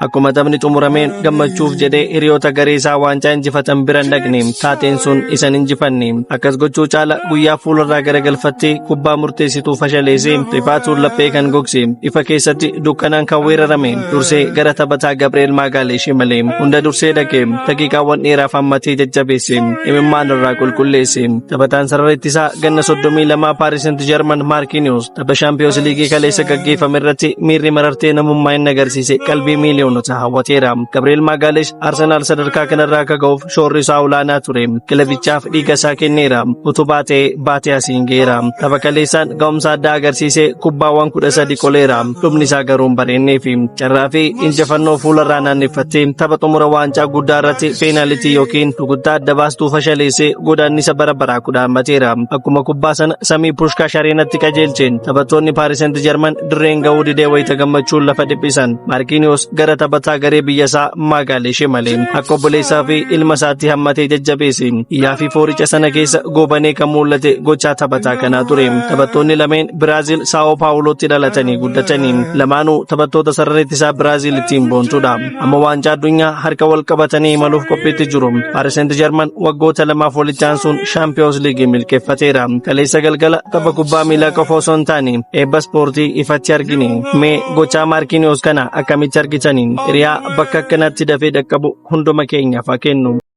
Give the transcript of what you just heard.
Akkuma taphni xumurameen gammachuuf jedhee hiriyoota garee isaa waancaa injifatan bira hin dhaqne. Taateen sun isa hin injifanne. Akkas gochuu caala guyyaa fuularraa garagalfattee kubbaa murteessituu fashaleessee rifaatuun laphee kan gogse. Ifa keessatti dukkanaan kan weerarame dursee gara taphataa Gabri'eel Maagaaleesh imale. Hunda dursee dhaqe daqiiqaawwan dheeraaf hammatee jajjabeesse. Imimmaan irraa qulqulleesse. Taphataan sarara ittisaa ganna 32 Paaris Saint Germain Maarkiiniyoos tapha Shaampiyoons Liigii kaleessa gaggeeffame irratti miirri marartee namummaa inni agarsiise qalbii miiliyoonota hawwateera. Gabri'eel Maagaaleesh Arsenaal sadarkaa kanarraa akka ga'uuf shoorri isaa olaanaa ture. Kilabichaaf dhiiga isaa kenneera. Utubaa ta'ee baatee asiin ga'eera. Tapha kaleessaan ga'umsa addaa agarsiisee kubbaawwan 13 qoleera. Dhumni isaa garuu hin bareenneefi. Carraa fi injifannoo fuularraa naanneffattee tapha xumura waancaa guddaa irratti peenaalitii yookiin rukuttaa adda baastuu fashaleessee godaannisa bara baraa kudhaammateera. Akkuma kubbaa sana samii Pushkaash Areenatti qajeelcheen taphattoonni Paaris Seent Jarman dirreen ga'uu didee wayita gammachuun lafa dhiphisan. Maarkiiniyoos gara taphataa garee biyya isaa Maagaaleeshee malee akka obboleessaa fi ilma isaatti hammatee jajjabeesse. Iyyaa fi fooricha sana keessa goobanee kan mul'ate gochaa taphataa kanaa ture. Taphattoonni lameen Biraazil Saa'oo Paawulootti dhalatanii guddatanii lamaanuu taphattoota sarara ittisaa Biraazil ittiin boontudha. Amma waancaa addunyaa harka wal qabatanii imaluuf qophiitti jiru. Paaris Seent Jarman waggoota lamaaf walitti aansuun Shaampiyoons Liigii milkeeffateera. Kaleessa galgala tapha kubbaa miilaa qofa osoo hin taane eebba ispoortii ifatti argine. Mee gochaa Maarkiiniyoos kana akkamitti argitanii? Hiriyaa bakka akkanaatti dafee dhaqqabu hunduma keenyaaf haa kennu.